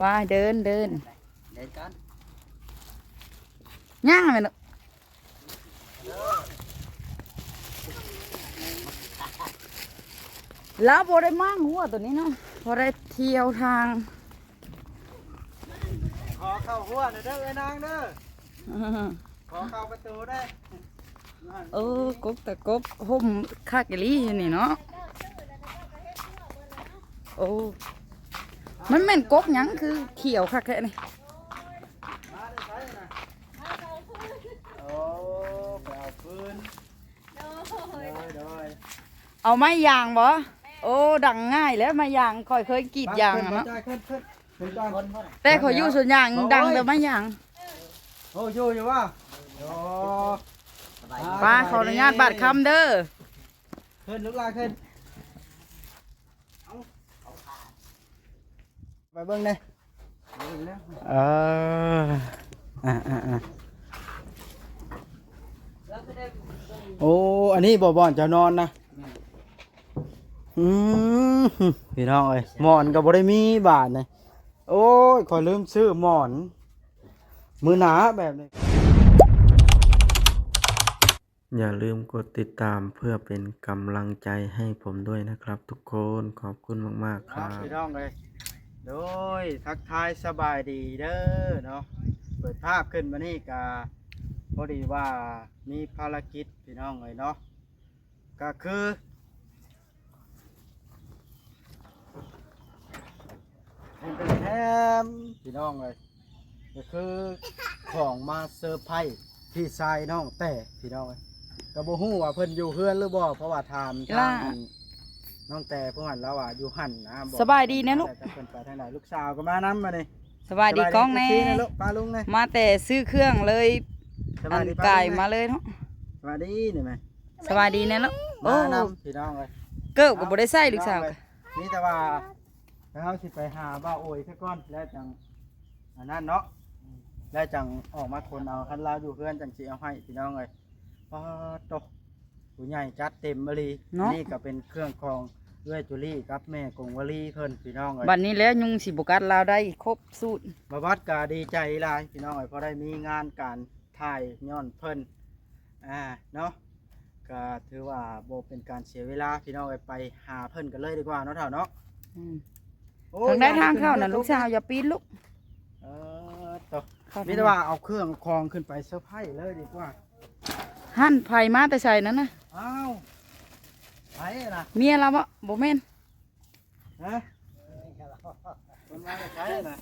ໄປເດີນ ເດີນ ເດີນກັນ ຍ່າງແມ່ນ ລາວບໍ່ໄດ້ມ້າງຮົ້ວໂຕນີ້ເນາະ ພໍໄດ້ທ່ຽວທາງ. ຂໍເຂົ້າຮົ້ວໜ່ອຍເດີ ເອື້ອຍນາງເດີ ຂໍເຂົ້າປະຕູເດີ. ໂອ້ ກົກຕາກົບ ຮົ່ມຄັກອີ່ຫຼີຢູ່ນີ້ເນາະ. ໂອ້ ມັນແມ່ນກົກຫຍັງຄືຂຽວຄັກແທ້ນີ້? ມາແຕ່ໃສນະ? ໂອ້ ໄປເອົາຟືນ ໂດຍ ໂດຍ ໂດຍ. ເອົາໄມ້ຢາງບໍ່? ໂອ້ ດັງງ່າຍແຫຼະ ໄມ້ຢາງ ຂ້ອຍເຄີຍກຣີດຢາງ ໄປ ເນາະ ຂຶ້ນ ຂຶ້ນ ຂຶ້ນ ຂຶ້ນກ່ອນ ແຕ່ຂ້ອຍຢູ່ສວນຢາງ ໂອ້ຍ ດັງແຕ່ໄມ້ຢາງ. ໂອ້ ຢູ່ ຢູ່ບໍ່? ໂອ້ ໄປ ຂໍອະນຸຍາດບາດຄຳເດີ. ຂຶ້ນລູກຫຼານ ຂຶ້ນ ເອົາ ໄປເບິ່ງແດ່ ເອີ ອ່າໆໆ ໂອ້ ອັນນີ້ບໍ່ບ່ອນເຈົ້ານອນນະ? ອືມ ພີ່ນ້ອງເອີຍ ໝອນກໍບໍ່ໄດ້ມີບາດນີ້. ໂອ້ຍ ຂ້ອຍລືມຊື້ໝອນ ມື້ໜ້າແບບນີ້. ຢ່າลืมกดติดตามเพื่อเป็นกำลังใจให้ผมด้วยนะครับทุกคน ขอบคุณมากๆ ครับ พี่น้องเอ้ย โดย ทักทายสบายดีเด้อเนาะ เปิดภาพขึ้นมานี่กะ พอดีว่ามีภารกิจพี่น้องเอ้ยเนาะ ก็คือ แถมๆ พี่น้องเอ้ย ก็คือของมาเซอร์ไพรส์พี่ชายน้องแต่ พี่น้องเอ้ย ก็บ่ฮู้ว่าเพิ่นอยู่เฮือนหรือบ่ เพราะว่าถามทางน้องแต่ผู้หั้น ลาวว่าอยู่หั้นนะ สบายดีนะลูก เพิ่นไปทางใด ลูกสาวก็มานำบัดนี้ สบายดีกล้องแน่ สบายดี เอฟซี นะลูก ป้าลุงนะ มาแต่ซื้อเครื่องเลย สบายดี อันกาย ป้าลุงนะ มาเลยเนาะ สบายดีนี่แม่ สบายดีแน่ลูก มานำ โอ้ พี่น้องเอ้ย เกิบก็บ่ได้ใส่ลูกสาว พี่น้องเอ้ย มีแต่ว่าเฮาสิไปหาบ่าวโอยซะก่อน แล้วจั่งอันนั้นเนาะ แล้วจั่งออกมาขนเอา คันลาวอยู่เฮือนจั่งสิเอาให้ พี่น้องเอ้ย ป๊าดโต ผู้ใหญ่จัดเต็มอีหลีเนาะ นี่ก็เป็นเครื่องของเอื้อยจุลีกับแม่กงวลีเพิ่น พี่น้องเอ้ย บัดนี้แล้วยุงสิบ่กัดลาวได้ครบสูตร บ่าวบัดก็ดีใจหลาย พี่น้องเอ้ย พอได้มีงานการถ่ายย้อนเพิ่น อ่า เนาะ ก็ถือว่าบ่เป็นการเสียเวลา พี่น้องเอ้ย ไปหาเพิ่นกันเลยดีกว่าเนาะ เฒ่าเนาะ อืม โอ้ ทางใด๋ ทางเข้าน่ะ ลูกสาวอย่าปีนลูก เออ โต มีแต่ว่าเอาเครื่องของขึ้นไปเซอร์ไพรส์เลยดีกว่า หั่น ไผมาแต่ไสนั่นน่ะ อ้าว ไผล่ะ เมียลาวบ่ บ่แม่น ฮะ เพิ่นมาแต่ไสน่ะ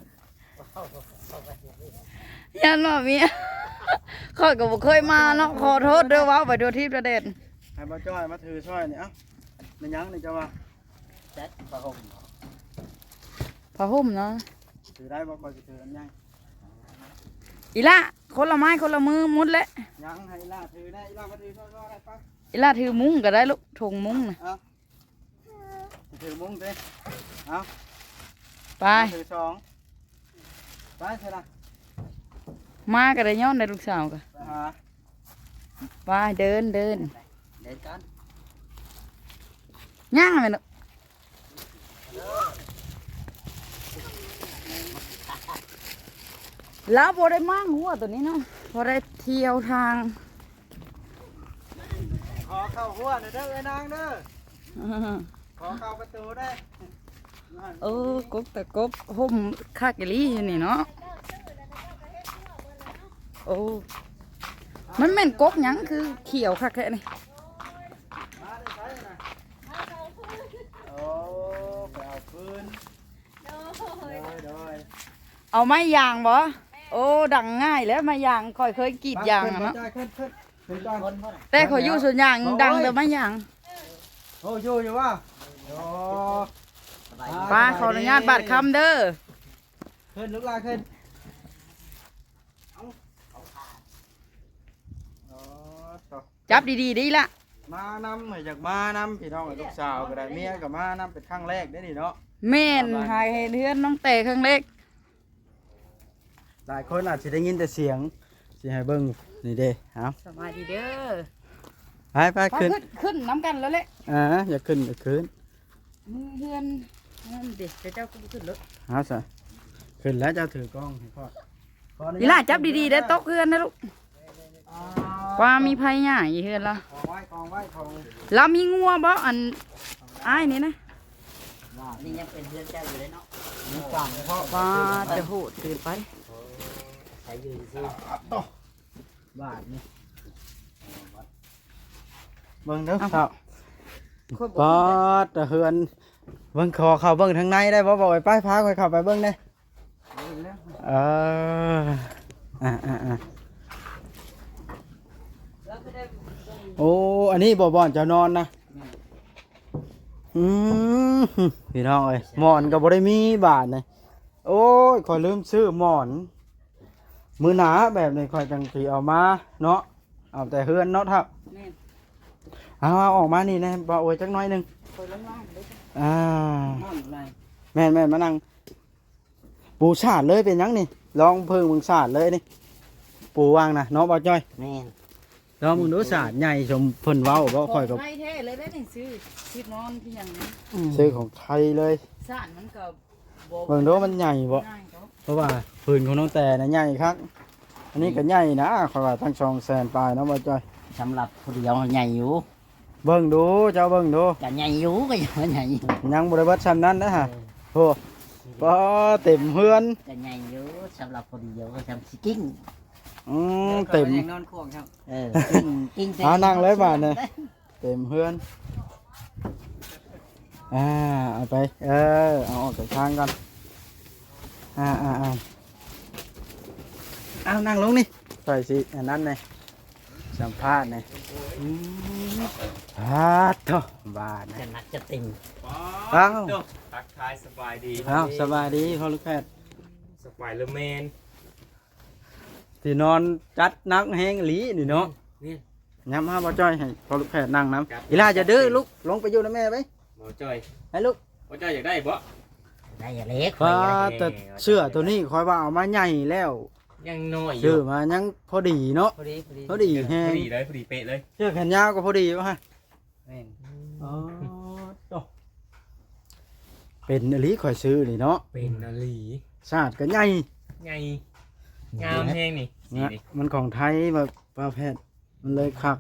ย่านว่าเมีย ข้อยก็บ่เคยมาเนาะ ขอโทษเด้อ เว้าไปทั่วทิพย์ทั่วแดน ให้บ่าวจ้อยมาถือช่อยนี่ เอ้า แม่นหยังนี่เจ้าว่า แจ็ค ผ้าห่ม ผ้าห่มเนาะ ถือได้บ่ ข้อยสิถืออันใหญ่ อีหล่า คนละไม้คนละมือหมดแหละ ยังให้อีหล่าถือแน่ อีหล่ามาถือช่อยๆ ได้ปะ อีหล่าถือมุ้งก็ได้ลูก ถงมุ้งน่ะ เอ้า ถือมุ้งสิ เอา ไป ถือสอง ไปเถอะนะ มาก็ได้ย้อนได้ลูกสาวก็ ไปหา ไป เดิน เดิน เดินกัน ย่างแม่น ลาวบ่ได้ม้างหัวตัวนี้เนาะ พอได้เที่ยวทาง ขอเข้าหัวหน่อยเด้อ เอ้ยนางเด้อ ขอเข้าประตูได้ โอ้ กกตะกบ ห่มคักอีหลีอยู่นี่เนาะ โอ้ มันแม่นกกหยังคือเขียวคักแท้นี่ มาได้ไสนะ โอ้ ไปเอาฟืน โดย โดย เอาไม้ยางบ่ โอ้ ดังง่ายแล้วไม้ยาง ข้อยเคยกรีดยางอะเนาะ ขึ้น ขึ้น ขึ้นก่อน แต่ข้อยอยู่สวนยาง โอ้ย ดังแต่ไม้ยาง โอ้ อยู่ อยู่บ่ โอ้ ไป ขออนุญาตบาดคำเด้อ ขึ้นลูกหลานขึ้น เอา เอาขา อ๋อ จับดีๆ เด้อล่ะ มานำ อยากมานำ พี่น้อง ลูกสาวก็ได้ เมียก็มานำ เป็นครั้งแรกเด้อนี่เนาะ แม่น หาเฮ็ดเฮือนน้องแต่ครั้งแรก หลายคนอาจสิได้ยินแต่เสียง สิให้เบิ่ง นี่เด้ เอา สบายดีเด้อ ไปๆ ไป ขึ้น ขึ้น ขึ้นนำกันแล้วแหละ อ่า อยากขึ้นก็ขึ้น มือเฮือนนั่นเด้ แต่เจ้าก็บ่ขึ้นรถ เอาซะ ຂຶ້ນແລ້ວ ເຈົ້າຖືກ້ອງໃຫ້ຂ້ອຍ. ອີຫຼ້າຈັບດີໆເດີ ຕົກເຮືອນນະລູກ. ອ່າ ວ່າມີໄຜຍ່າງຢູ່ເຮືອນລາວ. ຂອງໄວ້ ຂອງໄວ້ ຂອງ ລາວມີງົວບໍ່? ອັນອ້າຍນີ້ນະ. ນີ້ຍັງເປັນເຮືອນເຈົ້າຢູ່ເລີຍເນາະ. ມີການເພາະ ວ່າຈະໂຫດເກີນໄປ. ໃຜຢູ່ຊື່ ບາດນີ້. ເບິ່ງເດີ ເອົ້າ ເຂົ້າ ປາດ ເຮືອນ ເບິ່ງ ຂໍເຂົ້າເບິ່ງທາງໃນໄດ້ບໍ່? ບອກໄປ ພາຂ້ອຍເຂົ້າໄປເບິ່ງແດ່. ເອີ ອ່າໆໆ ໂອ້ ອັນນີ້ບໍ່ ບ່ອນເຈົ້ານອນນະ? ອືມ ພີ່ນ້ອງເອີຍ ໝອນກໍບໍ່ໄດ້ມີບາດນີ້. ໂອ້ຍ ຂ້ອຍລືມຊື້ໝອນ. ມື້ໜ້າແບບນີ້ຂ້ອຍຈັ່ງຊິເອົາມາເນາະ ເອົາແຕ່ເຮືອນເນາະ. ແມ່ນ ເອົາ ເອົາອອກມານີ້ແດ່ ບ່າວໂອຍ ຈັກໜ້ອຍໜຶ່ງ. ຂ້ອຍລາງໆເດ້. ອ່າ ແມ່ນໆ ມານັ່ງ ປູສາດເລີຍ ເປັນຫຍັງນີ້? ລອງເພິ່ງເບິ່ງ ສາດເລີຍນີ້ ປູວາງນະເນາະ ບ່າວຈ້ອຍ. ແມ່ນ ລອງເບິ່ງດູ ສາດໃຫຍ່ສົມເພິ່ນເວົ້າບໍ່? ຂ້ອຍກໍຂອງໄທແທ້ເລີຍເດ້ນີ້ ຊື້ທີ່ນອນທີ່ຫຍັງນີ້ ອືມ ຊື້ຂອງໄທເລີຍ. ສາດມັນກໍບໍ່ ເບິ່ງດູ ມັນໃຫຍ່ບໍ່? ໃຫຍ່ເນາະ ເພາະວ່າຜືນຂອງນ້ອງແຕ່ນະໃຫຍ່ຄັກ. ອັນນີ້ກໍໃຫຍ່ນະ ຂ້ອຍວ່າຕັ້ງສອງແສນປາຍເນາະ ບ່າວຈ້ອຍ. ສຳລັບຜູ້ດຽວໃຫຍ່ຢູ່. ເບິ່ງດູ ເຈົ້າເບິ່ງດູ ກໍໃຫຍ່ຢູ່ ກໍຍັງວ່າໃຫຍ່ຢູ່ ຍັງບໍ່ໄດ້ເບິດຊ່ຳນັ້ນນະ. ເອີ ໂອ້ ປ້າ ເຕັມເຮືອນ ກໍໃຫຍ່ຢູ່ ສຳລັບຜູ້ດຽວກໍຊ່ຳຊິກິ້ງ. ອືມ ເຕັມ ຍັງນອນຂວາງຊ້ຳ. ເອີ ກິ້ງ ກິ້ງ ເອົານັ່ງເລີຍບາດນີ້ ເຕັມເຮືອນ. ອ່າ ເອົາໄປ ເອີ ເອົາອອກຈາກທາງກ່ອນ. ອ່າໆໆ ເອົານັ່ງລົງນີ້ ຂ້ອຍຊິອັນນັ້ນແດ່ ສຳພາດແດ່. ອືມ ປາດໂທ້ ບາດ ຈະໜັກຈະເຕັມ. ອ້າວ ໂທ້ ທັກທາຍສະບາຍດີ. ອ້າວ ສະບາຍດີພໍ່ລູກແພດ. ສະບາຍເລີແມ່ນ. ທີ່ນອນຈັດໜັກແຮງອີ່ຫຼີນີ້ເນາະ. ນີ້ ຫຍັບມາ ບ່າວຈ້ອຍ ໃຫ້ພໍ່ລູກແພດນັ່ງນຳ. ອີ່ຫຼ້າຢ່າດື້ລູກ ລົງໄປຢູ່ນຳແມ່ໄປ. ບ່າວຈ້ອຍ ໃຫ້ລູກ ບ່າວຈ້ອຍຢາກໄດ້ບໍ່? ໄດ້ແລ້ວ ຂ້ອຍຢາກໄດ້. ແຕ່ເສື້ອໂຕນີ້ຂ້ອຍວ່າເອົາມາໃຫຍ່ແລ້ວ ຍັງນ້ອຍຢູ່ ຊື້ມາຍັງພໍດີເນາະ. ພໍດີ ພໍດີ ພໍດີແຮງ ພໍດີເລີຍ ພໍດີເປະເລີຍ. ເສື້ອແຂນຍາວກໍພໍດີຢູ່ຫັ້ນ. ແມ່ນ. ອໍ ໂຕ ເປັນອີ່ຫຼີ ຂ້ອຍຊື້ນີ້ເນາະ. ເປັນອີ່ຫຼີ ສາດກໍໃຫຍ່ ໃຫຍ່ ງາມແຮງນີ້. ສີນີ້ ມັນຂອງໄທ ບ່າວແພດ ມັນເລີຍຄັກ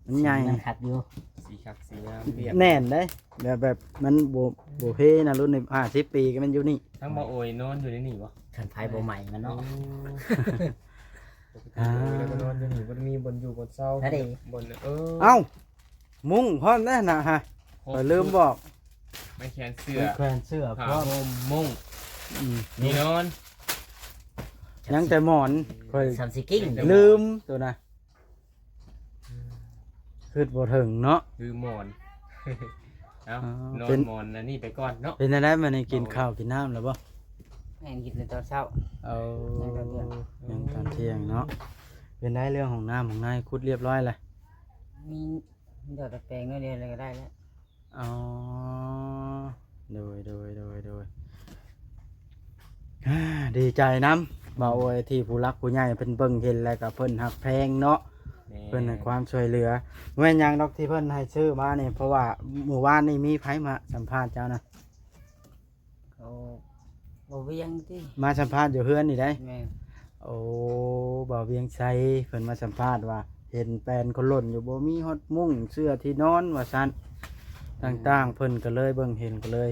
ມັນໃຫຍ່ ມັນຄັກຢູ່ ສີຄັກສີງາມ. ແໜ້ນເດ້ ແບບ ແບບມັນບໍ່ ບໍ່ເພນະ. ລຸ້ນນີ້ຫ້າສິບປີກໍແມ່ນຢູ່ນີ້. ທັງບ່າວໂອຍນອນຢູ່ໃນນີ້ບໍ່? ຄັນໄຟບໍ່ໄໝ້ມັນເນາະ. ໂອ້ ປົກກະຕິ ອ່າ ໂອຍແລ້ວກໍນອນຢູ່ນີ້ ບໍ່ໄດ້ມີບ່ອນຢູ່ບ່ອນເຊົາ ບໍ່ໄດ້ ບ່ອນ ເອີ ເອົ້າ ມຸ້ງພ້ອມເດ້ນະຮະ. ຂ້ອຍລືມບອກ ໄມ້ແຂວນເສື້ອ ໄມ້ແຂວນເສື້ອພ້ອມ ຜ້າຫົ່ມ ມຸ້ງ ອືມ ທີ່ນອນ ຍັງແຕ່ໝອນ. ຂ້ອຍ ສາມສີ່ກິ່ງ ລືມໂຕນະ ຄຶດບໍ່ເຖິງເນາະ ລືມໝອນ. ເອົ້າ ເອົ້າ ນອນ ເປັນ ໝອນອັນນີ້ໄປກ່ອນເນາະ. ເປັນຈັ່ງໃດມື້ນີ້ ກິນເຂົ້າກິນນ້ຳແລ້ວບໍ່? ແມ່ນ ກິນແຕ່ຕອນເຊົ້າ. ເອົາ ຍັງຕອນທ່ຽງ ຍັງຕອນທ່ຽງເນາະ. ເປັນໃດເລື່ອງຫ້ອງນ້ຳຫ້ອງໃນ ຂຸດລຽບຮ້ອຍລະ? ມີ ມີແຕ່ແປງໜ້ອຍດຽວ ແລ້ວກໍໄດ້ແລ້ວ. ອໍ ໂດຍ ໂດຍ ໂດຍ ໂດຍ. ອ່າ ດີໃຈນຳ ບ່າວໂອຍ ທີ່ຜູ້ຫຼັກຜູ້ໃຫຍ່ເພິ່ນເບິ່ງເຫັນ ແລ້ວກໍເພິ່ນຮັກແພງເນາະ. ແມ່ນ ເພິ່ນໃຫ້ຄວາມຊ່ວຍເຫຼືອ. ບໍ່ແມ່ນຫຍັງດອກທີ່ເພິ່ນໃຫ້ຊື້ມານີ້ ເພາະວ່າມື້ວານນີ້ມີໃຜມາສຳພາດເຈົ້ານະ? ໂອ້ ບ່າວວຽງຕິ ມາສຳພາດຢູ່ເຮືອນນີ້ໄດ໋. ແມ່ນ. ໂອ້ ບ່າວວຽງໄຊ ເພິ່ນມາສຳພາດວ່າ ເຫັນແປນຄົນຫຼົ່ນຢູ່ ບໍ່ມີຮອດມຸ້ງເສື້ອທີ່ນອນວ່າຊັ້ນ ອືມ ຕ່າງໆ ເພິ່ນກໍເລີຍເບິ່ງເຫັນ ກໍເລີຍ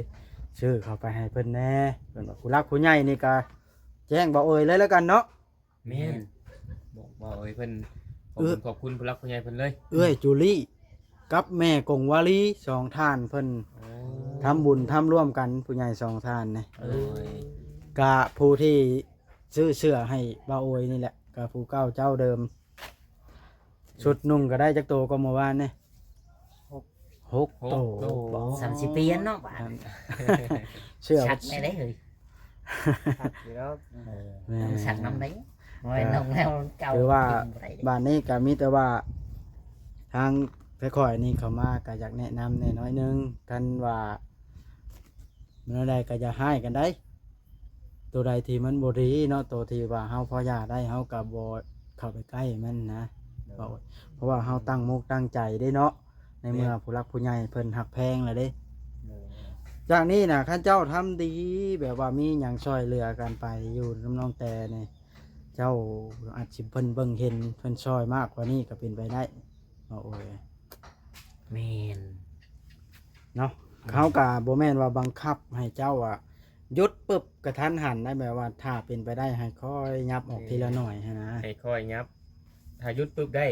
ຊື້ເຂົ້າໄປໃຫ້ເພິ່ນແດ່. ເພິ່ນວ່າຜູ້ຫຼັກຜູ້ໃຫຍ່ນີ້ກໍແຈ້ງບ່າວໂອຍເລີຍແລ້ວກັນເນາະ. ແມ່ນ ບອກ ບອກເອີຍ ເພິ່ນ ຂອບ ເອື້ອຍ ຂອບຄຸນຜູ້ຫຼັກຜູ້ໃຫຍ່ເພິ່ນເລີຍ. ເອື້ອຍຈູລີກັບແມ່ກົງວາລີ ສອງທ່ານເພິ່ນ ໂອ້ ທຳບຸນທຳຮ່ວມກັນ ຜູ້ໃຫຍ່ສອງທ່ານນີ້. ໂດຍ ກະຜູ້ທີ່ຊື້ເສື້ອໃຫ້ບ່າວໂອຍນີ້ແຫຼະ ກະຜູ້ເກົ່າເຈົ້າເດີມ. ຊຸດນຸ່ງກໍໄດ້ຈັກໂຕກໍເມື່ອວານນີ້? ຫົກ ຫົກໂຕ. ສາມສິບປຽນເນາະບາດ ເສື້ອ ຊັກແນ່ເດ້ເຮີ້ຍ. ຄັກຢູ່ດອກ ເອີ ແມ່ນ ຕ້ອງຊັກນຳເດ້ ບໍ່ແມ່ນນຸ່ງແນວເກົ່າ. ຄືວ່າບາດນີ້ກໍມີແຕ່ວ່າ ທາງແພຂ້ອຍນີ້ເຂົ້າມາກໍຢາກແນະນຳແດ່ໜ້ອຍໜຶ່ງ ຄັນວ່າ ແນວໃດກໍຢ່າຮ້າຍກັນໄດ໋. ໂຕໃດທີ່ມັນບໍ່ດີເນາະ ໂຕທີ່ວ່າເຮົາພໍຢ່າໄດ້ ເຮົາກໍບໍ່ເຂົ້າໄປໃກ້ມັນນະ. ໂດຍ ເພາະ ເພາະວ່າເຮົາຕັ້ງມົກຕັ້ງໃຈເດ້ເນາະ ໃນເມື່ອ ແມ່ນ ຜູ້ຫຼັກຜູ້ໃຫຍ່ເພິ່ນຮັກແພງແລ້ວເດ້. ໂດຍ ຈາກນີ້ນະ ຄັນເຈົ້າທຳດີ ແບບວ່າມີຫຍັງຊ່ອຍເຫຼືອກັນໄປຢູ່ນຳນ້ອງແຕນີ້ ເຈົ້າອາດຊິເພິ່ນເບິ່ງເຫັນ ເພິ່ນຊ່ອຍມາກກວ່ານີ້ກໍເປັນໄປໄດ້ ເນາະ ໂອ້ຍ ແມ່ນ ເນາະ ເຮົາກໍບໍ່ແມ່ນວ່າບັງຄັບໃຫ້ເຈົ້າອະຢຸດປຶບກະທັນຫັນໄດ້ ແບບວ່າຖ້າເປັນໄປໄດ້ໃຫ້ຄ່ອຍຫຍັບອອກ ແມ່ນ ທີລະໜ້ອຍຫັ້ນນະ ໃຫ້ຄ່ອຍຫຍັບ ຖ້າຢຸດປຶບໄດ້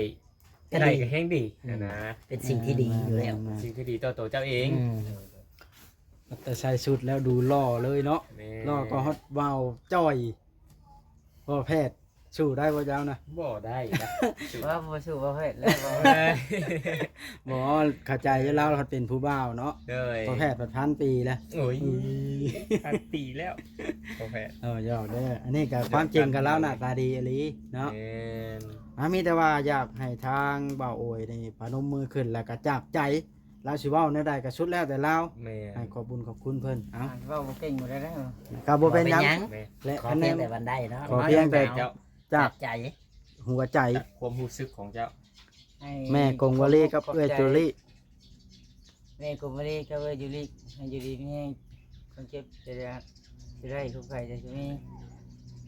ກໍ ກໍ ດີ ໄດ້ກໍແຮງດີ ອືມ ຫັ້ນນະ ເປັນສິ່ງທີ່ດີຢູ່ແລ້ວ ແມ່ນໆ ສິ່ງທີ່ດີຕໍ່ໂຕເຈົ້າເອງ ອືມ ແຕ່ໃສ່ຊຸດແລ້ວດູຫຼໍ່ເລີຍເນາະ ແມ່ນ ຫຼໍ່ກວ່າຮອດບ່າວຈ້ອຍ ພໍ່ແພດ ສູ້ໄດ້ບໍ່ເຈົ້ານະ? ບໍ່ໄດ້ນະ ວ່າບໍ່ສູ້ບໍ່ແພດແລ້ວ ບໍ່ ເອີ ບໍ່ ເຂົ້າໃຈຢູ່ ລາວພັດເປັນຜູ້ບ່າວເນາະ ໂດຍ ພໍ່ແພດພັດພັນປີແລ້ວ ໂອ້ຍ ອືມ ພັນປີແລ້ວ ພໍ່ແພດ ເອີ ຢອກເດີ ອັນນີ້ກໍຄວາມຈິງກໍລາວໜ້າຕາດີອີ່ຫຼີເນາະ ແມ່ນ ອ່າ ມີແຕ່ວ່າຢາກໃຫ້ທາງບ່າວໂອຍນີ້ພະນົມມືຂຶ້ນ ແລ້ວກໍຈາກໃຈ ລາວຊິເວົ້າແນວໃດກໍສຸດແລ້ວແຕ່ລາວ ແມ່ນ ໃຫ້ຂອບບຸນຂອບຄຸນເພິ່ນ ເອົ້າ ອ່າ ເວົ້າບໍ່ເກັ່ງບໍ່ໄດ້ເດີ ກໍບໍ່ເປັນຫຍັງ ບໍ່ເປັນຫຍັງ ແລະ ຂໍພຽງແຕ່ວັນໃດເນາະ ຂໍພຽງແຕ່ຈາກ ຈາກໃຈ ຫົວໃຈ ຈາກຄວາມຮູ້ສຶກຂອງເຈົ້າ ໃຫ້ ແມ່ກົງວະລີກັບເອື້ອຍຈູລີ ແມ່ກົງວະລີກັບເອື້ອຍຈູລີ ໃຫ້ຢູ່ດີມີແຮງ ຄວາມເຈັບຈະໄດ້ ຈະໄດ້ ຄວາມໄຂ້ຈະມີ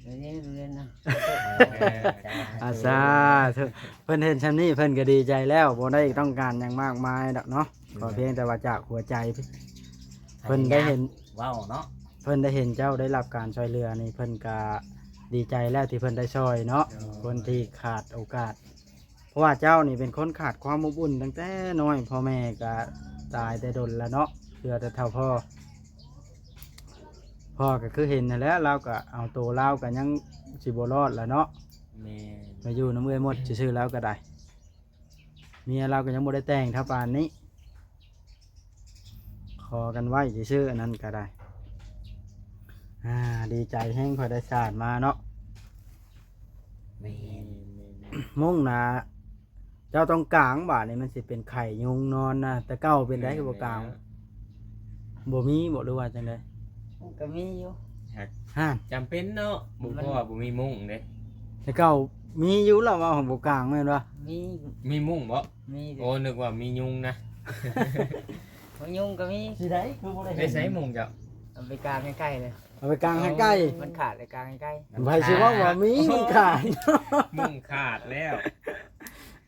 ແບບນີ້ເລີຍນະ ເອີ ອາ ສາທຸ ເພິ່ນເຫັນຊ່ຳນີ້ເພິ່ນກໍດີໃຈແລ້ວ ບໍ່ໄດ້ຕ້ອງການຫຍັງມາກມາຍດອກເນາະ ຂໍພຽງແຕ່ວ່າຈາກຫົວໃຈ ເພິ່ນໄດ້ເຫັນ ເວົ້າເນາະ ເພິ່ນໄດ້ເຫັນເຈົ້າໄດ້ຮັບການຊ່ອຍເຫຼືອນີ້ ເພິ່ນກະດີໃຈແລ້ວທີ່ເພິ່ນໄດ້ຊ່ອຍເນາະ ໂດຍ ຄົນທີ່ຂາດໂອກາດ ເພາະວ່າເຈົ້ານີ້ເປັນຄົນຂາດຄວາມອົບອຸ່ນຕັ້ງແຕ່ນ້ອຍ ພໍ່ແມ່ກະຕາຍແຕ່ດົນແລ້ວເນາະ ເຫຼືອແຕ່ເຖົ້າພໍ່ ພໍ່ກະຄືເຫັນຫັ້ນແຫຼະ ລາວກະເອົາໂຕລາວກະຍັງຊິບໍ່ລອດແຫຼະເນາະ ແມ່ນ ມາຢູ່ນຳເອື້ອຍມົດຊື່ໆ ລາວກະໄດ້ ເມຍລາວກໍຍັງບໍ່ໄດ້ແຕ່ງເທົ່າປານນີ້ ຂໍກັນໄວ້ຊື່ໆ ອັນນັ້ນກໍໄດ້ ອ່າ ດີໃຈແຮງ ຂ້ອຍໄດ້ສານມາເນາະ ແມ່ນ ມຸ້ງນະ ເຈົ້າຕ້ອງກາງ ບາດນີ້ມັນຊິເປັນໄຂ້ຍຸງນອນນະ ແຕ່ເກົ່າເປັນໃດ ແມ່ນ ຄືບໍ່ກາງ ແມ່ນ ບໍ່ມີບໍ່ ຫຼືວ່າຈັ່ງໃດ? ມັນກໍມີຢູ່ ຫາກ ຮະ ຈຳເປັນເນາະ ບໍ່ ມັນ ເພາະວ່າບໍ່ມີມຸ້ງເດ້ ແຕ່ເກົ່າມີຢູ່ ລາວເວົ້າ ບໍ່ກາງແມ່ນບໍ່? ມີ ມີມຸ້ງບໍ່? ມີ ໂອ້ ນຶກວ່າມີຍຸງນະ ບໍ່ ຍຸງກໍມີ ຊິໄດ້ ຄືບໍ່ໄດ້ ໄປໃສມຸ້ງເຈົ້າ? ເອົາໄປກາງໃຫ້ໄກ່ເລີຍ ເອົາໄປກາງໃຫ້ໄກ່ ມັນຂາດ ໄປກາງໃຫ້ໄກ່ ໃຜຊິເວົ້າວ່າມີ ມັນຂາດ ມຸ້ງຂາດແລ້ວ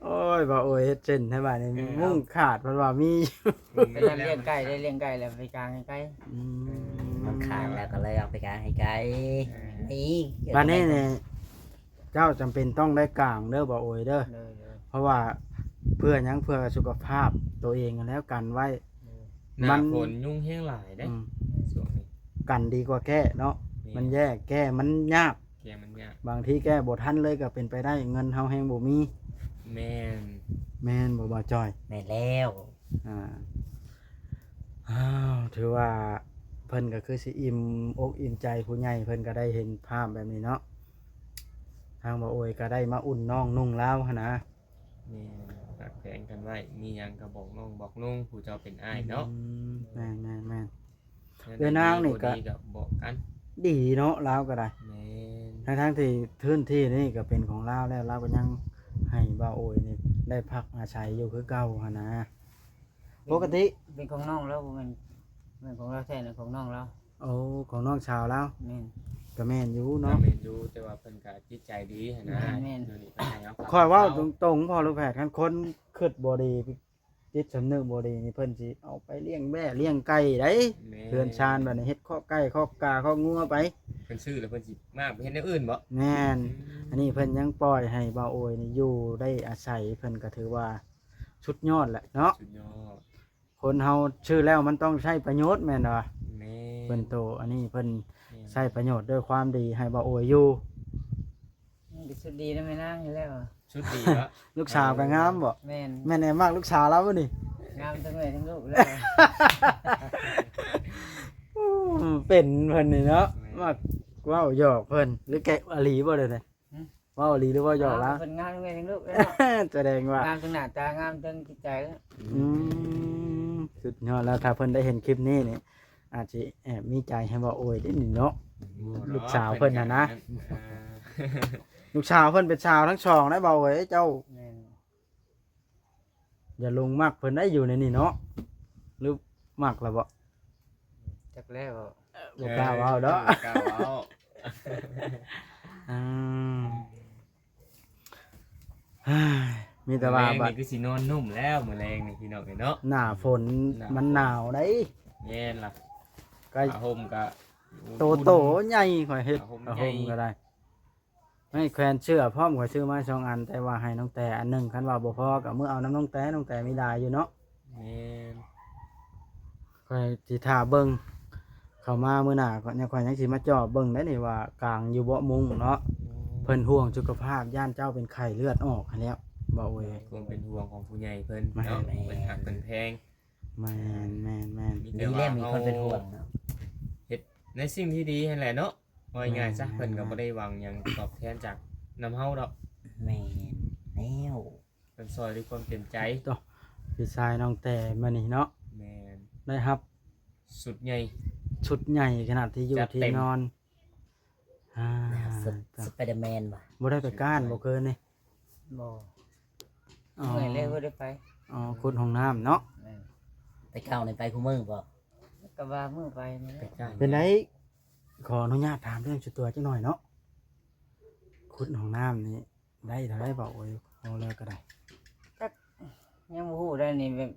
ໂອ້ຍ ບ່າວໂອຍເຮັດເຊັ່ນແທ້ບາດນີ້ ເອີ ມຸ້ງຂາດເພິ່ນວ່າມີ ໄປລ້ຽງໄກ່ ໄດ້ລ້ຽງໄກ່ແລ້ວໄປກາງໃຫ້ໄກ່ ອືມ ມັນຂາດແລ້ວກໍເລີຍເອົາໄປກາງໃຫ້ໄກ່ ເອີ ນີ້ ບາດນີ້ນີ້ ເຈົ້າຈຳເປັນຕ້ອງໄດ້ກາງເດີ ບ່າວໂອຍເດີ ໂດຍໆ ເພາະວ່າເພື່ອຫຍັງ? ເພື່ອສຸຂະພາບໂຕເອງຫັ້ນແຫຼະ ກັນໄວ້ ໂດຍ ມັນ ໜ້າຝົນຍຸງແຮງຫຼາຍເດ້ ອືມ ຊ່ວງນີ້ ກັນດີກວ່າແກ້ເນາະ ແມ່ນ ມັນແຍ່ແກ້ມັນຍາກ ແກ້ມັນຍາກ ບາງທີແກ້ບໍ່ທັນເລີຍກໍເປັນໄປໄດ້ ເງິນເຮົາແຮງບໍ່ມີ ແມ່ນ ແມ່ນບໍ່ ບ່າວຈ້ອຍ? ແມ່ນແລ້ວ ອ່າ ອ້າວ ຖືວ່າເພິ່ນກໍຄືຊິອີ່ມອົກອີ່ມໃຈ ຜູ້ໃຫຍ່ເພິ່ນກໍໄດ້ເຫັນພາບແບບນີ້ເນາະ ທາງບ່າວໂອຍກໍໄດ້ມາອຸ່ນນ້ອງນຸ່ງລາວຫັ້ນນະ ແມ່ນ ຮັກແພງກັນໄວ້ ມີຫຍັງກໍບອກນ້ອງບອກນຸ່ງ ຜູ້ເຈົ້າເປັນອ້າຍເນາະ ອືມ ແມ່ນໆໆ ແມ່ນ ເອື້ອຍນາງນີ້ກໍ ດີກໍບອກກັນ ດີເນາະ ລາວກໍໄດ້ ແມ່ນ ທັງໆທີ່ພື້ນທີ່ນີ້ກໍເປັນຂອງລາວແລ້ວ ລາວກໍຍັງໃຫ້ບ່າວໂອຍນີ້ໄດ້ພັກອາໄສຢູ່ຄືເກົ່າຫັ້ນນະ ປົກກະຕິ ເປັນຂອງນ້ອງລາວ ບໍ່ແມ່ນ ແມ່ນຂອງລາວແທ້ນະ ຂອງນ້ອງລາວ ໂອ້ ຂອງນ້ອງສາວລາວ ແມ່ນ ກໍແມ່ນຢູ່ເນາະ ກໍແມ່ນຢູ່ ແຕ່ວ່າເພິ່ນກໍຈິດໃຈດີຫັ້ນນະ ແມ່ນໆ ດຽວນີ້ເພິ່ນໃຫ້ເຮົາ ຂ້ອຍເວົ້າຕົງໆ ພໍ່ລູກແພດ ຄັນຄົນຄິດບໍ່ດີ ຈິດສຳນຶກບໍ່ດີນີ້ ເພິ່ນຊິເອົາໄປລ້ຽງແບ້ລ້ຽງໄກ່ໄດ໋ ແມ່ນ ເຮືອນຊານບາດນີ້ ເຮັດຄອກໄກ່ຄອກກາຄອກງົວໄປ ເພິ່ນຊື້ແລ້ວເພິ່ນຊິມາເຮັດແນວອື່ນບໍ? ແມ່ນ ອືມ ອັນນີ້ເພິ່ນຍັງປ່ອຍໃຫ້ບ່າວໂອຍນີ້ຢູ່ໄດ້ອາໄສ ເພິ່ນກໍຖືວ່າສຸດຍອດແຫຼະເນາະ ສຸດຍອດ ຄົນເຮົາຊື້ແລ້ວມັນຕ້ອງໃຊ້ປະໂຫຍດແມ່ນບໍ່? ແມ່ນ ເພິ່ນໂຕ ອັນນີ້ເພິ່ນ ແມ່ນ ໃຊ້ປະໂຫຍດດ້ວຍຄວາມດີໃຫ້ບ່າວໂອຍຢູ່ ມັນກໍສຸດດີນຳແມ່ນາງຢູ່ແລ້ວ ສຸດດີເນາະ ລູກສາວກໍງາມບໍ? ແມ່ນ ແມ່ນແອມມັກລູກສາວລາວບໍ່ນີ້? ງາມທັງແມ່ທັງລູກແລ້ວ ເປັນເພິ່ນນີ້ເນາະ ແມ່ນ ມັກເວົ້າຫຍອກເພິ່ນ ຫຼືແກະອີ່ຫຼີບໍ່ເດີນີ້? ຫຶ? ເວົ້າອີ່ຫຼີຫຼືເວົ້າຫຍອກລາວ? ເພິ່ນງາມທັງແມ່ທັງລູກແລ້ວ ສະແດງວ່າ ງາມທັງໜ້າຕາ ງາມທັງຈິດໃຈແລ້ວ ອືມ ອືມ ສຸດຍອດແລ້ວ ຖ້າເພິ່ນໄດ້ເຫັນຄລິບນີ້ນີ້ ອາດຊິແອບມີໃຈໃຫ້ບ່າວໂອຍເດ້ນີ້ເນາະ ບໍ່ດອກ ລູກສາວເພິ່ນຫັ້ນນະ ເພິ່ນກໍ ອ່າ ລູກສາວເພິ່ນເປັນສາວທັງສອງໄດ໋ບ່າວໂອຍ ເຈົ້າ ແມ່ນ ຢ່າຫຼົງມັກເພິ່ນໄດ໋ ຢູ່ໃນນີ້ເນາະ ຫຼືມັກລະບໍ່? ແລ້ວ ບໍ່ກ້າເວົ້າເນາະ ເອີ ບໍ່ກ້າເວົ້າ ອືມ ມີແຕ່ວ່າ ມື້ແລງນີ້ຄືຊິນອນນຸ້ມແລ້ວ ມື້ແລງນີ້ພີ່ນ້ອງເອີຍເນາະ ໜ້າຝົນ ໜ້າຝົນ ມັນໜາວໃດ໋ ແມ່ນລະ ກໍຜ້າຫົ່ມກໍ ໂຕໂຕໃຫຍ່ ຂ້ອຍເຮັດຜ້າຫົ່ມ ຜ້າຫົ່ມ ໃຫຍ່ ກໍໄດ້ ໄມ້ແຂວນເສື້ອພ້ອມ ຂ້ອຍຊື້ມາສອງອັນ ແຕ່ວ່າໃຫ້ນ້ອງແຕອັນໜຶ່ງ ຄັນວ່າບໍ່ພໍກໍເມືອເອົານຳນ້ອງແຕ ນ້ອງແຕມີຫຼາຍຢູ່ເນາະ ແມ່ນ ຂ້ອຍຊິຖ້າເບິ່ງ ເຂົ້າມາມື້ໜ້າ ຂ້ອຍຍັງ ຂ້ອຍຍັງຊິມາຈອບເບິ່ງໄດ໋ນີ້ວ່າກາງຢູ່ເບາະມຸ້ງເນາະ ໂອ້ ເພິ່ນຫ່ວງສຸຂະພາບ ຢ້ານເຈົ້າເປັນໄຂ້ເລືອດອອກຫັ້ນແຫຼ້ວ ບໍ່ເອີຍ ຄວາມເປັນຫ່ວງຂອງຜູ້ໃຫຍ່ເພິ່ນເນາະ ແມ່ນ ເພິ່ນຮັກເພິ່ນແພງ ແມ່ນ ແມ່ນ ແມ່ນ ມີແຕ່ວ່າ ມີແລ້ວມີຄົນເປັນຫ່ວງເນາະ ເຮົາເຮັດໃນສິ່ງທີ່ດີຫັ້ນແຫຼະເນາະ ເວົ້າງ່າຍໆຊະ ແມ່ນ ເພິ່ນກໍບໍ່ໄດ້ຫວັງຫຍັງຕອບແທນຈາກນຳເຮົາດອກ ແມ່ນແລ້ວ ເພິ່ນຊ່ອຍດ້ວຍຄວາມເຕັມໃຈ ໂຕ ພີ່ຊາຍນ້ອງແຕມື້ນີ້ເນາະ ແມ່ນ ໄດ້ຮັບຊຸດໃຫຍ່ ຊຸດໃຫຍ່ຂະໜາດທີ່ຢູ່ ຈັດເຕັມ ທີ່ນອນ ອ່າ ຊຸດ ໂຕ ສະໄປເດີແມນບໍ່ ບໍ່ໄດ້ໄປກ້ານບໍ່ຄືນນີ້ ບໍ່ ອໍ ເມື່ອຍເລີຍບໍ່ໄດ້ໄປ ອໍ ຂຸດຫ້ອງນ້ຳເນາະ ແມ່ນ ແຕ່ເກົ່ານີ້ໄປຄູ່ມື້ບໍ່ ກໍບາງມື້ໄປນີ້ແຫຼະ ໄປກ້ານ ເປັນໃດ ຂໍອະນຸຍາດຖາມເລື່ອງສ່ວນຕົວຈັກໜ່ອຍເນາະ ຂຸດຫ້ອງນ້ຳນີ້ ໄດ້ເທົ່າໃດບໍ່ ໂອ້ຍ ເວົ້າແລ້ວກໍໄດ້ ຈັກ ຍັງບໍ່ຮູ້ໄດ໋ນີ້ ແບບ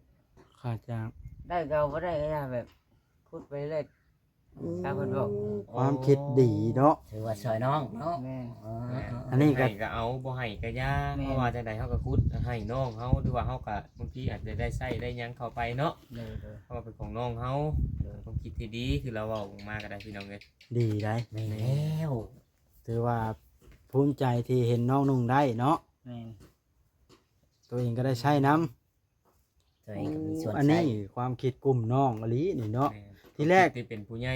ຄ່າຈ້າງ ໄດ້ກໍເອົາ ບໍ່ໄດ້ກໍຢ່າ ແບບ ຂຸດໄປເລີຍ ອືມ ຕາມເພິ່ນບອກ ຄວາມຄິດດີເນາະ ຖືວ່າຊ່ອຍນ້ອງເນາະ ແມ່ນ ເອີ ອັນນີ້ກໍ ໃຫ້ກໍເອົາ ບໍ່ໃຫ້ກໍຢ່າ ແມ່ນ ເພາະວ່າຈັ່ງໃດເຮົາກໍຂຸດໃຫ້ນ້ອງເຮົາ ຫຼືວ່າເຮົາກໍບາງທີອາດຈະໄດ້ໃຊ້ໄດ້ຫຍັງເຂົ້າໄປເນາະ ໂດຍໆ ເພາະວ່າເປັນຂອງນ້ອງເຮົາ ໂດຍ ຄວາມຄິດທີ່ດີ ຄືລາວເວົ້າອອກມາກໍໄດ້ ພີ່ນ້ອງເອີຍ ດີໄດ໋ ແມ່ນແລ້ວ ຖືວ່າພູມໃຈທີ່ເຫັນນ້ອງນຸ່ງໄດ້ເນາະ ແມ່ນ ຕົວເອງກໍໄດ້ໃຊ້ນຳ ຕົວເອງກໍມີສ່ວນໃຊ້ ໂອ້ ອັນນີ້ຄວາມຄິດກຸ່ມນ້ອງອີ່ຫຼີນີ້ເນາະ ແມ່ນ ທີແລກ ຄວາມຄິດທີ່ເປັນຜູ້ໃຫຍ່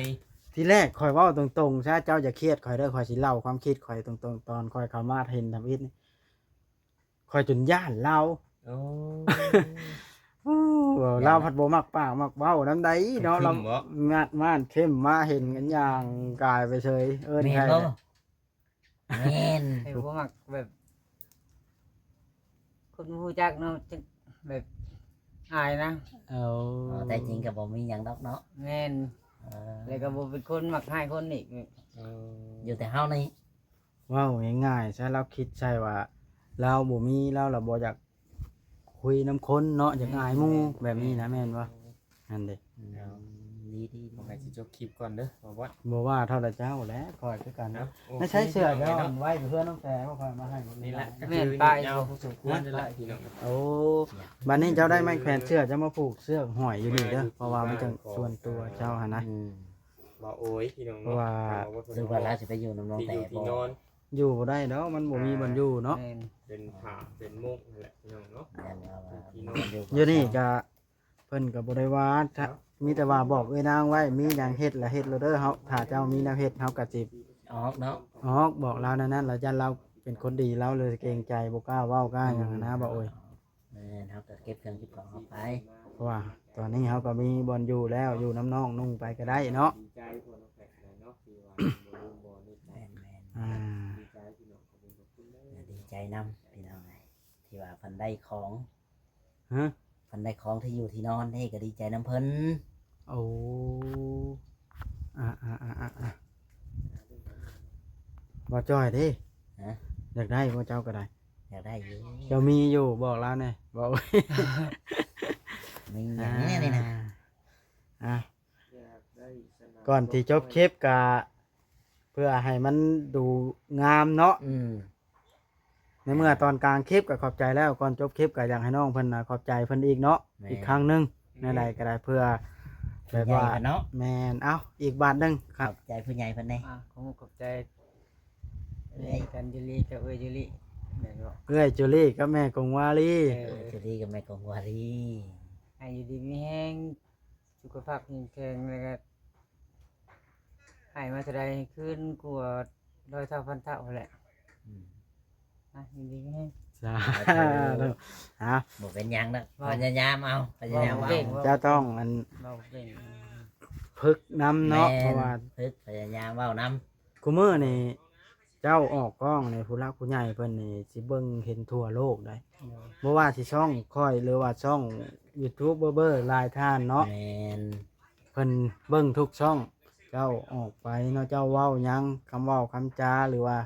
ທີແລກຂ້ອຍເວົ້າຕົງໆຊະ ເຈົ້າຢ່າຄຽດຂ້ອຍເດີ ຂ້ອຍຊິເລົ່າຄວາມຄິດຂ້ອຍຕົງໆ ຕອນຂ້ອຍເຂົ້າມາເຫັນທຳອິດນີ້ ຂ້ອຍຈົນຢ້ານລາວ ໂອ້ ໂອ້ ລາວພັດບໍ່ມັກປາກມັກເວົ້ານຳໃດເນາະ ລາວມາດມ້ານເຂັ້ມມາເຫັນກັນຍ່າງກາຍໄປເສີຍ ເອີ້ນໃຜ ແມ່ນບໍ່ ແມ່ນ ໃຜບໍ່ມັກແບບ ຄົນບໍ່ຮູ້ຈັກເນາະ ຈັກແບບອາຍນະ ເອົາ ອໍ ແຕ່ຈິງກໍບໍ່ມີຫຍັງດອກເນາະ ແມ່ນ ເອີ ແລ້ວກໍບໍ່ເປັນຄົນມັກຮ້າຍຄົນອີກ ເອີ ຢູ່ແຕ່ເຮົານີ້ ເວົ້າງ່າຍໆຊະ ລາວຄິດໃສ່ວ່າລາວບໍ່ມີ ລາວລະບໍ່ຢາກຄຸຍນຳຄົນເນາະ ຢາກອາຍໝູ່ ແມ່ນໆ ແບບນີ້ນະ ແມ່ນບໍ່? ຫັ້ນເດ້ ອືມ ດີໆ ຕ້ອງໃຫ້ຊິຈົບຄລິບກ່ອນເດີ ບໍ່ວ່າ ບໍ່ວ່າເທົ່າໃດເຈົ້າແຫຼະ ຂ້ອຍຄືກັນ ໃຊ້ເສື້ອເຈົ້າໄວ້ຢູ່ເຮືອນນ້ອງແຕບໍ່ ຂ້ອຍມາໃຫ້ ນີ້ແຫຼະ ແມ່ນ ປາຍ ຍາວພໍສົມຄວນນີ້ແຫຼະ ພີ່ນ້ອງ ໂອ້ ບັດນີ້ເຈົ້າໄດ້ໄມ້ແຂວນເສື້ອ ເຈົ້າມາຜູກເຊືອກຫ້ອຍຢູ່ນີ້ເດີ ເພາະວ່າມັນຈັ່ງສ່ວນຕົວເຈົ້າຫັ້ນນະ ອືມ ບໍ່ໂອຍ ພີ່ນ້ອງເນາະ ວ່າ ຫຼືວ່າລາວຊິໄປຢູ່ນຳນ້ອງແຕບໍ່ ຢູ່ບໍ່ໄດ້ດອກ ມັນບໍ່ມີບ່ອນຢູ່ເນາະ ເປັນຜ້າເປັນມຸ້ງຫັ້ນແຫຼະ ພີ່ນ້ອງເນາະ ຢູ່ນີ້ກະ ເພິ່ນກໍບໍ່ໄດ້ວ່າ ມີແຕ່ວ່າບອກເອື້ອຍນາງໄວ້ ມີຫຍັງເຮັດລະເຮັດໂລດເດີ ເຮົາ ຖ້າເຈົ້າມີແນວເຮັດ ເຮົາກໍຊິອອກເນາະ ອອກ ບອກລາວແນວນັ້ນ ລະຢ້ານລາວເປັນຄົນດີ ລາວເລີຍເກງໃຈ ບໍ່ກ້າເວົ້າກ້າຫຍັງຫັ້ນນະ ບໍ່ໂອຍ ແມ່ນ ເຮົາກໍເກັບເຄື່ອງເກັບຂອງເຮົາໄປ ເພາະວ່າຕອນນີ້ເຮົາກໍມີບ່ອນຢູ່ແລ້ວ ຢູ່ນຳນ້ອງນຸ່ງໄປກໍໄດ້ເນາະ ດີໃຈ ພວກນ້ອງແພດກໍໄດ້ເນາະ ທີ່ວ່າບໍ່ລືມບໍ່ນຶກ ແມ່ນໆ ອ່າ ດີໃຈ ພີ່ນ້ອງ ຂອບຄຸນ ຂອບຄຸນເດີ ດີໃຈນຳ ພີ່ນ້ອງເອີຍ ທີ່ວ່າເພິ່ນໄດ້ຂອງ ຮະ ເພິ່ນໄດ້ຂອງທີ່ຢູ່ທີ່ນອນເດ້ ກໍດີໃຈນຳເພິ່ນ ໂອ້ ອ່າໆໆໆ ບໍ່ຈ່ອຍເດ້ ຮະ ຢາກໄດ້ບໍ່ ເຈົ້າກໍໄດ້ ຢາກໄດ້ຢູ່ ເຈົ້າມີຢູ່ ບອກລາວແດ່ ບອກ ມີຫຍັງແດ່ນີ້ນະ ອ່າ ອ່າ ກ່ອນທີ່ຈົບຄລິບກະ ເພື່ອໃຫ້ມັນດູງາມເນາະ ອືມ ໃນເມື່ອຕອນກາງຄລິບກໍຂອບໃຈແລ້ວ ກ່ອນຈົບຄລິບກໍຢາກໃຫ້ນ້ອງເພິ່ນນະຂອບໃຈເພິ່ນອີກເນາະ ແມ່ນ ອີກຄັ້ງໜຶ່ງ ແນວໃດກໍໄດ້ ເພື່ອແບບວ່າ ຜູ້ໃຫຍ່ເພິ່ນເນາະ ແມ່ນ ເອົ້າ ອີກບາດໜຶ່ງ ຂອບໃຈຜູ້ໃຫຍ່ເພິ່ນແດ່ ອ່າ ຂໍຂອບໃຈ ເອື້ອຍ ກັນຢູລີກັບເອື້ອຍຈູລີ ແມ່ນບໍ່? ເອື້ອຍຈູລີກັບແມ່ກົງວາລີ ເອີ ເອື້ອຍຈູລີກັບແມ່ກົງວາລີ ໃຫ້ຢູ່ດີມີແຮງ ສຸຂະພາບແຂງແຂງ ແລ້ວກໍໃຫ້ມາເທົ່າໃດຄືນກວ່າຮ້ອຍເທົ່າພັນເທົ່າຫັ້ນແຫຼະ ອືມ ອ່ະ ຢູ່ດີມີແຮງ ສາທຸ ອ່າ ບໍ່ເປັນຫຍັງດອກ ພະຍາຍາມເອົາ ພະຍາຍາມເວົ້າ ເວົ້າເກັ່ງ ເຈົ້າຕ້ອງອັນ ເວົ້າເກັ່ງ ຝຶກນຳເນາະ ແມ່ນ ເພາະວ່າ ຝຶກ ພະຍາຍາມເວົ້ານຳ ຄູ່ມື້ນີ້ ເຈົ້າອອກກ້ອງນີ້ ຜູ້ຫຼັກຜູ້ໃຫຍ່ເພິ່ນນີ້ຊິເບິ່ງເຫັນທົ່ວໂລກໃດ໋ ໂດຍ ບໍ່ວ່າຊິຊ່ອງຂ້ອຍ ຫຼືວ່າຊ່ອງຢູທູບເບີຫຼາຍທ່ານເນາະ ແມ່ນ พิ่ນເບິ່ງທຸກຊ່ອງ ເຈົ້າອອກໄປເນາະ ເຈົ້າເວົ້າຫຍັງ ຄຳເວົ້າຄຳຈາ ຫຼືວ່າ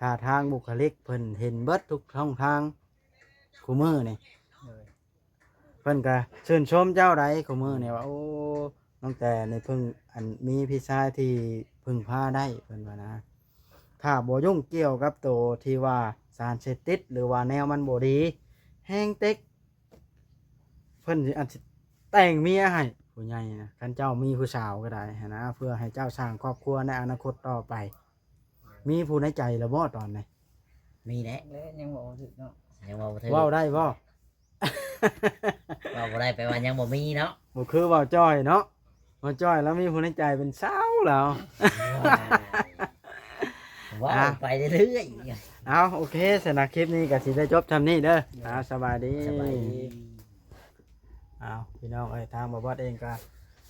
ທ່າທາງບຸກຄະລິກ ເພິ່ນເຫັນເບິດທຸກຊ່ອງທາງຄູ່ມື້ນີ້. ໂດຍ ເພິ່ນກະຊື່ນຊົມເຈົ້າໃດ ຄູ່ມື້ນີ້ວ່າ ໂອ້ ນ້ອງແຕນີ້ເພິ່ງ ອັນ ມີພີ່ຊາຍທີ່ເພິ່ງພາໄດ້ ເພິ່ນວ່ານະ. ຖ້າບໍ່ຫຍຸ້ງກ່ຽວກັບໂຕທີ່ວ່າສານເສບຕິດ ຫຼືວ່າແນວມັນບໍ່ດີ ແຮງເຕັກ ເພິ່ນຊິ ອາດຊິແຕ່ງເມຍໃຫ້ຜູ້ໃຫຍ່ນະ ຄັນເຈົ້າມີຜູ້ສາວກໍໄດ້ຫັ້ນນະ ເພື່ອໃຫ້ເຈົ້າສ້າງຄອບຄົວໃນອະນາຄົດຕໍ່ໄປ. ມີຜູ້ໃນໃຈແລ້ວບໍ່ຕອນນີ້? ມີແຫຼະ ແລະຍັງເວົ້າບໍ່ຖືກເນາະ ຍັງເວົ້າບໍ່ຖືກ ເວົ້າໄດ້ບໍ່? ເວົ້າບໍ່ໄດ້ແປວ່າຍັງບໍ່ມີເນາະ ບໍ່ຄືເວົ້າຈ້ອຍເນາະ ເວົ້າຈ້ອຍລາວມີຜູ້ໃນໃຈເປັນສາວແລ້ວ ເວົ້າ ອ່ະ ໄປເລື້ອຍໆ. ເອົາ ໂອເຄ ສຳລັບຄລິບນີ້ກໍຊິໄດ້ຈົບຊ່ຳນີ້ເດີ. ເອົາ ສະບາຍດີ ສະບາຍດີ. ເອົາ ພີ່ນ້ອງເອີຍ ທາງບ່າວບອດເອງກໍ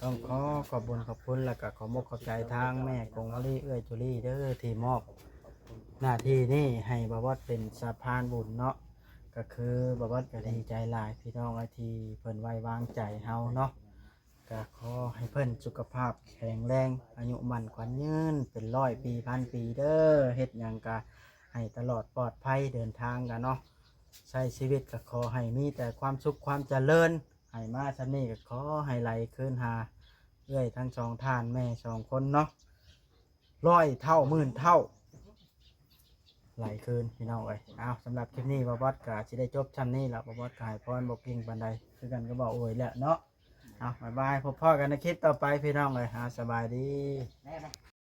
ຕ້ອງຂໍຂອບບຸນຂອບຄຸນ ແລ້ວກໍຂອບອົກຂອບໃຈທາງແມ່ກົງວາລີ ເອື້ອຍຈູລີເດີ ທີ່ມອບໜ້າທີ່ນີ້ໃຫ້ບ່າວບອດເປັນສະພານບຸນເນາະ. ກໍຄືບ່າວບອດກໍດີໃຈຫຼາຍ ພີ່ນ້ອງເອີຍ ທີ່ເພິ່ນໄວ້ວາງໃຈເຮົາເນາະ. ກໍຂໍໃຫ້ເພິ່ນສຸຂະພາບແຂງແຮງ ອາຍຸໝັ້ນຂວັນຍືນເປັນຮ້ອຍປີພັນປີເດີ ເຮັດຫຍັງກໍໃຫ້ຕະຫຼອດປອດໄພ ເດີນທາງກໍເນາະ ໃຊ້ຊີວິດກໍຂໍໃຫ້ມີແຕ່ຄວາມສຸກຄວາມຈະເລີນ. ໃຫ້ມາຊ່ຳນີ້ກໍຂໍໃຫ້ໄຫຼຄືນຫາເອື້ອຍທັງສອງທ່ານ ແມ່ສອງຄົນເນາະ ຮ້ອຍເທົ່າໝື່ນເທົ່າ ໄຫຼຄືນ ພີ່ນ້ອງເອີຍ. ເອົາ ສຳລັບຄລິບນີ້ບ່າວບອດກໍຊິໄດ້ຈົບຊ່ຳນີ້ລະ ບ່າວບອດກໍໃຫ້ພອນບໍ່ເກັ່ງປານໃດ ຄືກັນກັບບ່າວໂອຍແຫຼະເນາະ. ເອົາ ບາຍບາຍ ພົບພໍ້ກັນໃນຄລິບຕໍ່ໄປ ພີ່ນ້ອງເອີຍ. ເອົາ ສະບາຍດີ.